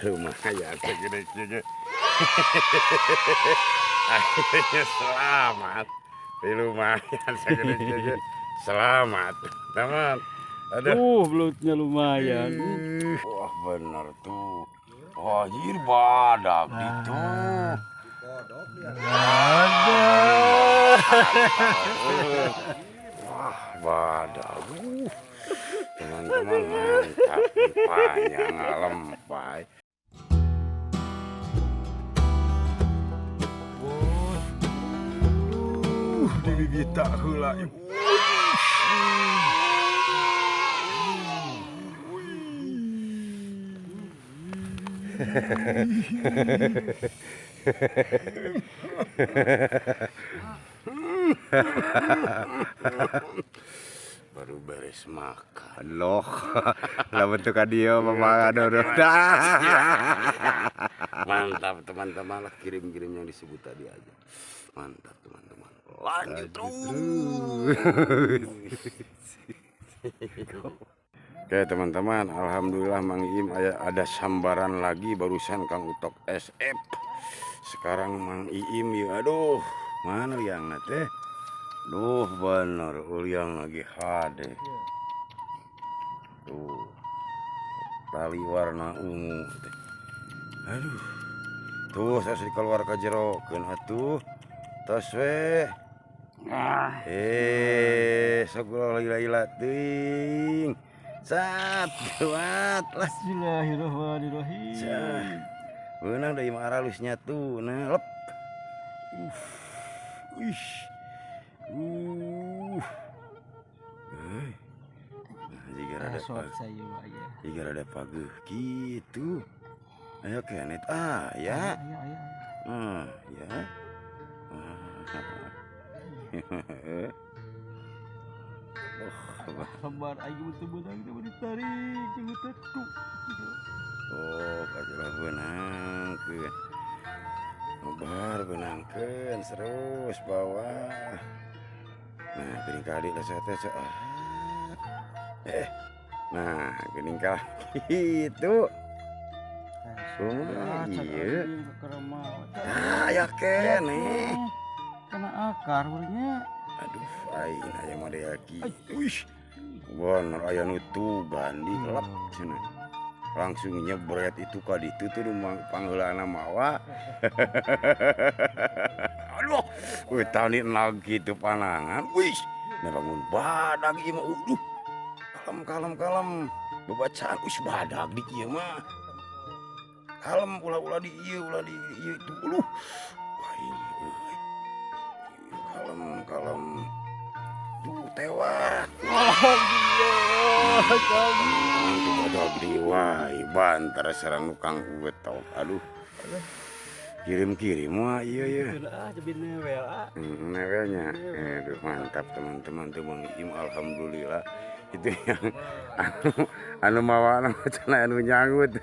Lumayan segede juga. Akhirnya selamat. Lumayan segede juga. Selamat, teman. Aduh. Belutnya lumayan. Wah, bener tuh. Anjir, badak itu. Wah, badak. Teman-teman, mantap. Panjang lempai. Dibibita heula. Baru beres makan loh. Lah bentukan dia mama aduh. Mantap teman-teman lah, kirim-kirim yang disebut tadi aja. Mantap teman-teman. Lanjut terus. Oke teman-teman, alhamdulillah Mang Iim ada sambaran lagi barusan Kang Utok SF. Sekarang Mang Iim ya, aduh, mana liangna teh? Duh, bener liang lagi hade. Tuh, tali warna ungu teh. Aduh, tuh saya sudah keluar ke jero, keun atuh. Tos we. Sok ulah lila-lila teuing. Sat, kuat lah. Bismillahirrahmanirrahim. Beunang deui mah aralusnya tuh, nah lep. Wih. Nah, jika rada jika rada pageuh kitu. Ayo kenet ah ya. Ah ya. Sabar aing teu beunang teu ditarik jeung tetu. Oh, kajulah beunangkeun. Nobar beunangkeun terus bawah. Nah, geuning ka adik lah teh. Nah, geuning ka kitu. Oh, iya. Ah, aya keneh. Kena akar urangnya. Aduh, aing aya mah deui lagi. Wih. Bener aya nu tugan di lep cenah. Langsung nyebret itu ka ditu tuh pangheulana mawa. Aduh, wih tani nag kitu panangan. Wih, nah bangun badag ieu mah. Aduh. Kalem kalem kalem. Babacaan wih badag di ieu mah. Kalem ulah-ulah di ieu, ulah di ieu tuh. Aduh. Wah, ini euy. Kalem kalem. Tuh tewak. Alhamdulillah. Tuh badag di wae banter sareng nu Kang Utok. Aduh. Kirim-kirim wah iya ya. Ah, jadi newel ah. Newelnya. Aduh, mantap teman-teman tuh Bang Iim, alhamdulillah. Itu yang anu mawa cenah anu nyanggut.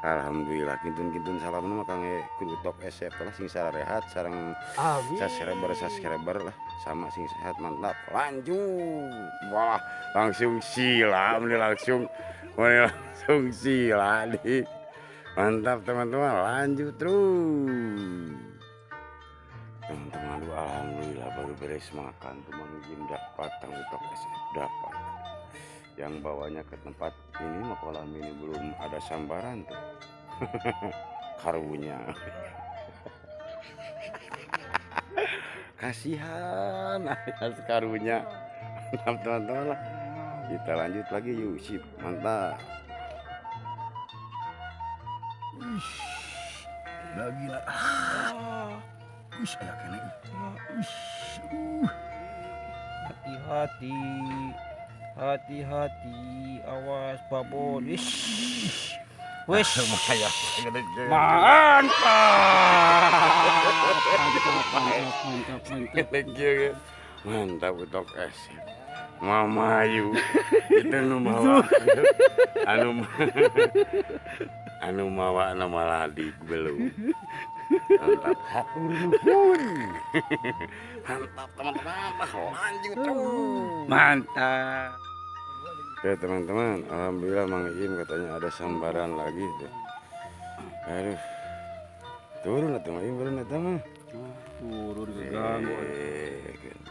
Alhamdulillah kintun-kintun salamna mah Kang Utok SF lah sing sarehat sareng subscriber lah sama sing sehat mantap. Lanjut. Wah, langsung sila ini langsung sila nih. Mantap teman-teman, lanjut terus. Teman-teman, aduh, alhamdulillah baru beres makan tuh Mang Iim dapat, Kang Utok SF dapat. Yang bawanya ke tempat ini mah kolam ini belum ada sambaran tuh. Karunya. Kasihan harus karunya. Mantap teman-teman lah. Kita lanjut lagi yuk, sip, mantap. Wih, lagi lah. Wih, aya keneh. Wih, Hati-hati. Hati-hati, awas babon. Wih. Wih. Mantap. Mantap, mantap, mantap. Mantap Utok es. Mamayu. Itu nu mawa. Anu mawa nama ladik belum. Mantap. Hatur nuhun. Mantap teman-teman. Lanjut terus. Mantap. Oke teman-teman, alhamdulillah Mang Iim katanya ada sambaran lagi tuh. Aduh. Turun atuh Mang Iim, turun atuh mah. Turun keganggu.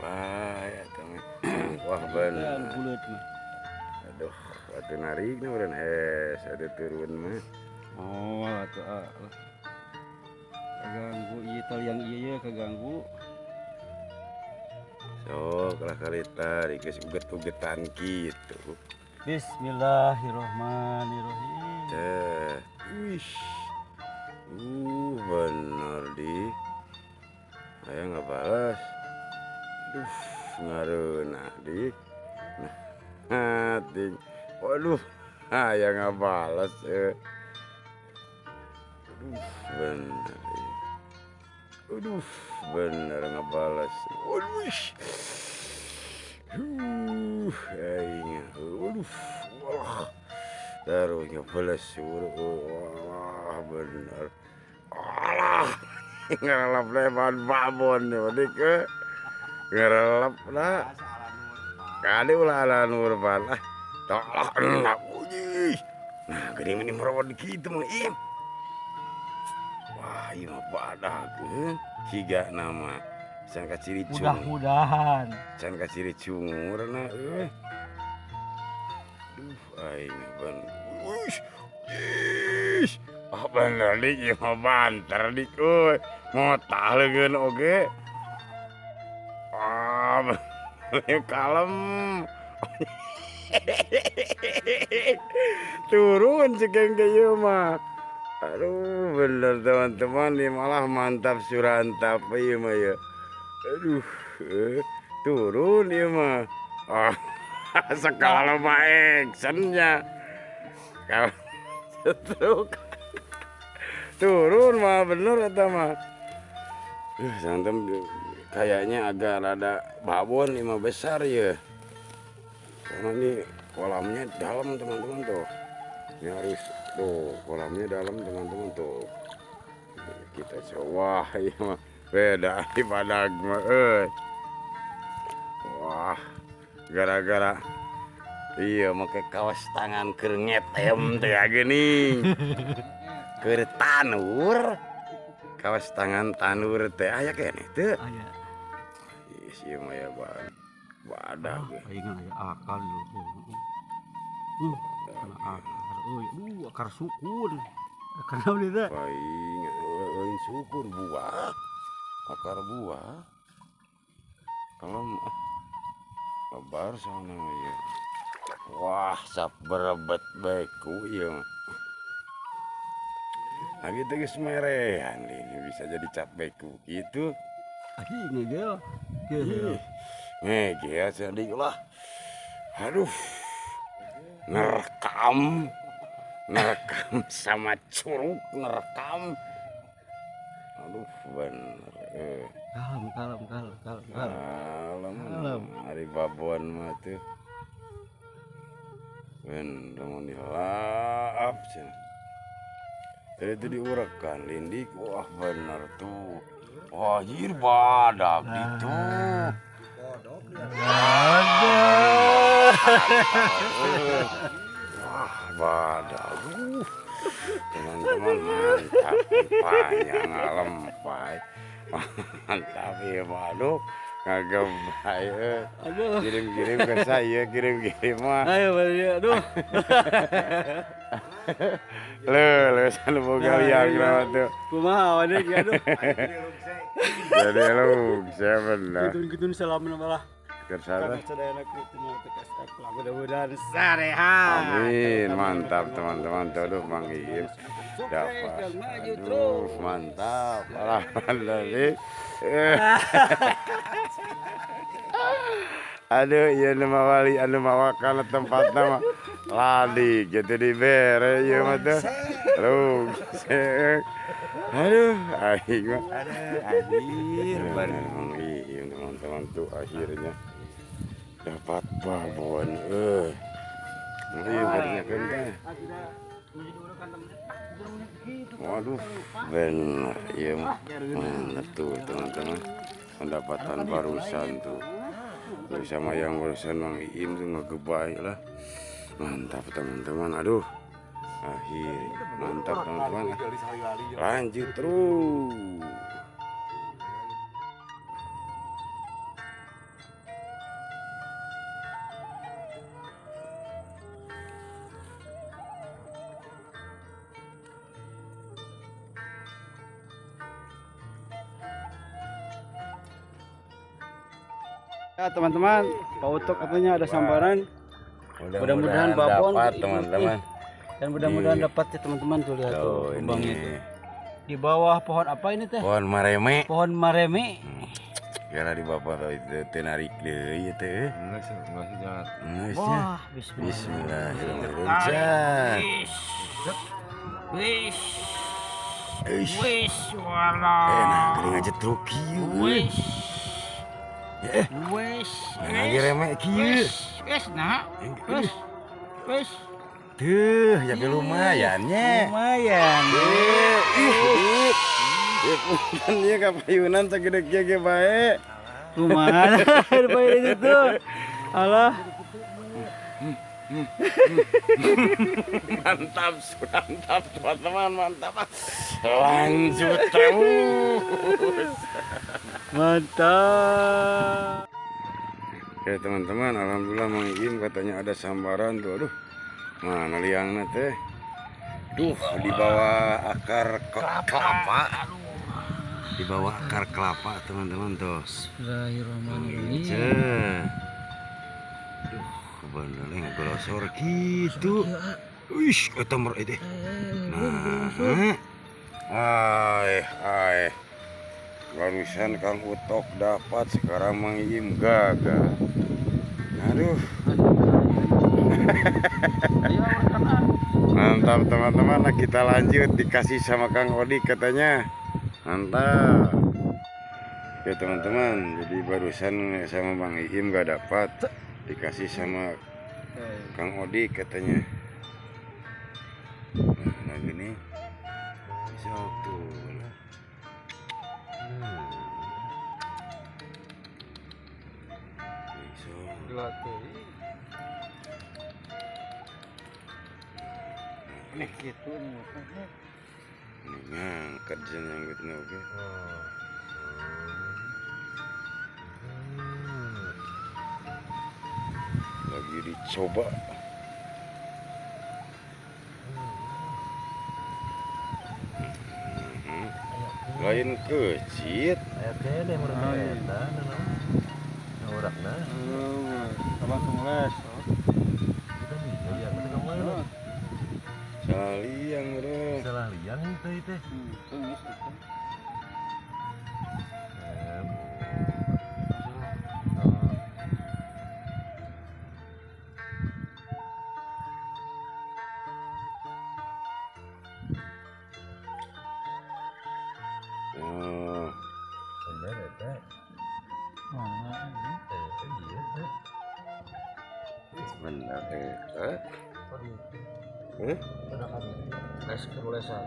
Bae atuh mah. Wah bener. Aduh, atuh narikna urang es, ada turun mah. Oh, atuh ah. Keganggu ieu taliang ieu keganggu. Sok lah kali tarik geus uget-ugetan kitu. Bismillahirrahmanirrahim. Teh, wih. Bener di. Aya nggak balas. Duh, ngareunah di. Nah, ting. Waduh, aya nggak balas. Aduh, bener. Aduh, bener nggak balas. Waduh. Aing. Waduh. Wah. Taruh ngebalas. Wah, bener. Alah. Ngerelap leban babon nih, ke. Ngerelap lah. Kali ulah ala nurban ah. Tolak enak uji. Nah, gede ini merawat gitu Mang Iim. Wah, ieu mah badag heuh. Siga nama. Can kaciri cungur. Mudah-mudahan. Can kaciri cungurna euy. Duh, aing ban. Uish. Ish. Ah bener dik ieu mah banter dik euy. Motah leungeun oge. Ah, kalem. Turun cekeng ke ieu mah. Aduh, bener teman-teman ini malah mantap surantap ieu mah ya. Aduh, turun ieu mah. Ah, sekala loba actionnya. Kalau turun mah bener eta mah. Santem kayaknya agak rada babon ini mah besar ya. Karena ini kolamnya dalam teman-teman tuh. Ini harus tuh kolamnya dalam teman-teman tuh. Kita coba ya mah beda di badag mah euy. Wah, gara-gara iya make kaos tangan keur ngetem teh geuning. Keur tanur. Kaos tangan tanur teh aya keneh teu? Aya. Ih, ieu mah ya badag. Aing aya akal lho. Kana akar euy. Akar sukun. Akar naon ieu teh? Aing euy sukun buah. Akar buah. Kalem ah. Lebar sana ieu. Wah, sap berebet beku ieu mah. Nah gitu geus merehan ini bisa jadi cap beku gitu. Aduh, ngegel. Ngegel sedih lah. Aduh. Nerekam. Nerekam sama curug nerekam. Aduh, bener. Kalem, kalem, kalem, kalem. Kalem. Ari babon mah tuh. Ben, lamun dilap cenah. Tadi itu diurekan lindik, wah bener tuh. Wah, anjir badag itu. Wah, badag. Teman-teman mantap, panjang lempai. Mantap ya, waduh. Ngagebay. Kirim-kirim ke saya, kirim-kirim mah. Ayo, aduh. Lho, sana boga liang kenapa tuh? Kumaha wae aduh. Jadi lu, saya benar. Gitu-gitu salam malah. Kersana. Mudah-mudahan sarehat. Amin, mantap teman-teman. Aduh, Mang Iim dapat. Aduh, mantap. Alhamdulillah. Aduh, ieu nu mawali anu mawa kana tempatna mah ladi gitu dibere ieu mah tuh. Rungsek. Aduh, aing mah. Aduh, anjir. Bener Mang Iim teman-teman tuh akhirnya dapat babon. Iya bener kan teh. Waduh, bener iya mah. Bener tuh teman-teman. Pendapatan barusan tuh. Bersama yang barusan Mang Iim tuh ngegebay lah. Mantap teman-teman, aduh. Akhir mantap teman-teman. Lanjut terus. Ya teman-teman, Pak Utok katanya ada sambaran. Mudah-mudahan babon dapat teman-teman. Dan mudah-mudahan dapat ya teman-teman, tuh lihat tuh lubangnya itu. Di bawah pohon apa ini teh? Pohon mareme. Pohon mareme. Kira di bawah itu tenarik deui teh. Wah, bismillahirrahmanirrahim. Wis. Wis, walah. Enak geuning aja truk kieu. Wis. Wes, lagi remek kieu. Wes, nah. Wes. Wes. Tuh, ya lumayan nya. Lumayan. Ih. Ya punten ieu kapayunan sagede kieu ge bae. Lumayan bae itu. Alah. Mantap, mantap teman-teman, mantap. Lanjut terus. Mantap. Oke teman-teman, alhamdulillah Mang Im katanya ada sambaran tuh. Aduh, mana liangnya teh? Duh, di bawah akar kelapa. Di bawah akar kelapa teman-teman tuh. Bismillahirrahmanirrahim. Duh, bener ngegolosor gitu. Wih, eta mer itu. Nah, ai ai. Barusan Kang Utok dapat, sekarang Mang Im gagal. Aduh. Mantap teman-teman, nah, kita lanjut dikasih sama Kang Odi katanya. Mantap. Ya teman-teman, jadi barusan sama Bang Iim gak dapat, dikasih sama Kang Odi katanya. Nah, gini. Bisa tuh. Nih gitu nih. Ini ngangkat jenang gitu oke. Lagi dicoba. Lain kecil. Salah liang udah. Salah liang itu itu. Oh. Benar eta. Iya. Benar eta. Les kerulesan.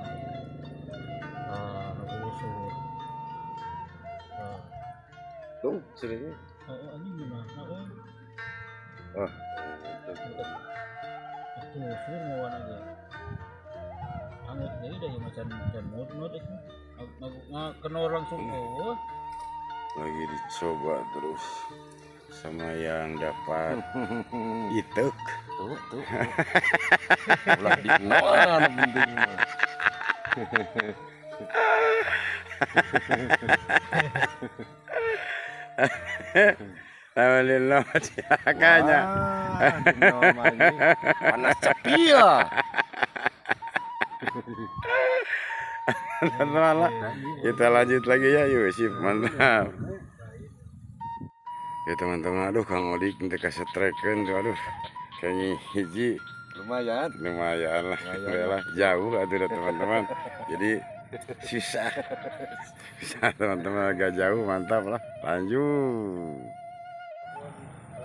Nah, ngelusur. Nah. Tuh, serius. Oh, ini gimana? Ah. Itu sur ngawan aja. Angut jadi dari macam mut-mut itu. Nggak kenor langsung. Oh. Lagi dicoba terus sama yang dapat itek. Tuh, tuh. Ulah di mana penting mah. Alhamdulillah silakannya. Panas cepil. Kita lanjut lagi ya, yuk sip, mantap. Ya teman-teman, aduh Kang Odik nanti kasih trekken tuh, aduh kayaknya hiji lumayan, lumayan lah, lumayan lah. Jauh aduh teman-teman, jadi susah, susah teman-teman, agak jauh, mantap lah, lanjut.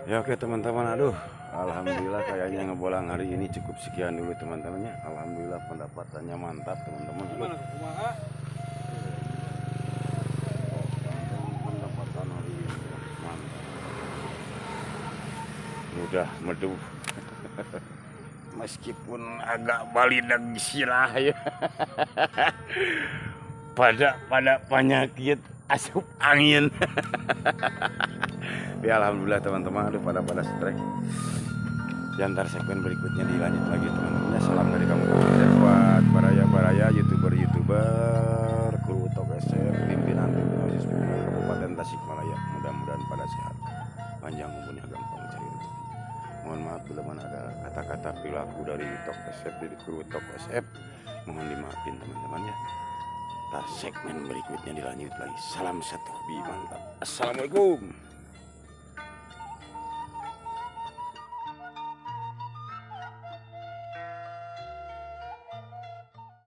Ya oke teman-teman, aduh alhamdulillah kayaknya ngebolang hari ini cukup sekian dulu teman-temannya. Alhamdulillah pendapatannya mantap teman-teman. Pendapatan hari ini mantap. Mudah meduh. Meskipun agak balidag sirah ya. Pada pada penyakit asup angin. Ya alhamdulillah teman-teman, aduh pada pada strek. Di antar segmen berikutnya dilanjut lagi teman-teman. Ya, salam dari kamu buat baraya-baraya, youtuber-youtuber, kru Tok SF, pimpinan-pimpinan OSIS, pimpinan Kabupaten Tasikmalaya. Mudah-mudahan pada sehat, panjang umurnya, gampang cari rezeki. Mohon maaf bila mana ada kata-kata perilaku dari Tok SF, dari kru Tok SF. Mohon dimaafin teman-teman ya. Ntar segmen berikutnya dilanjut lagi. Salam satu hobi mantap. Assalamualaikum.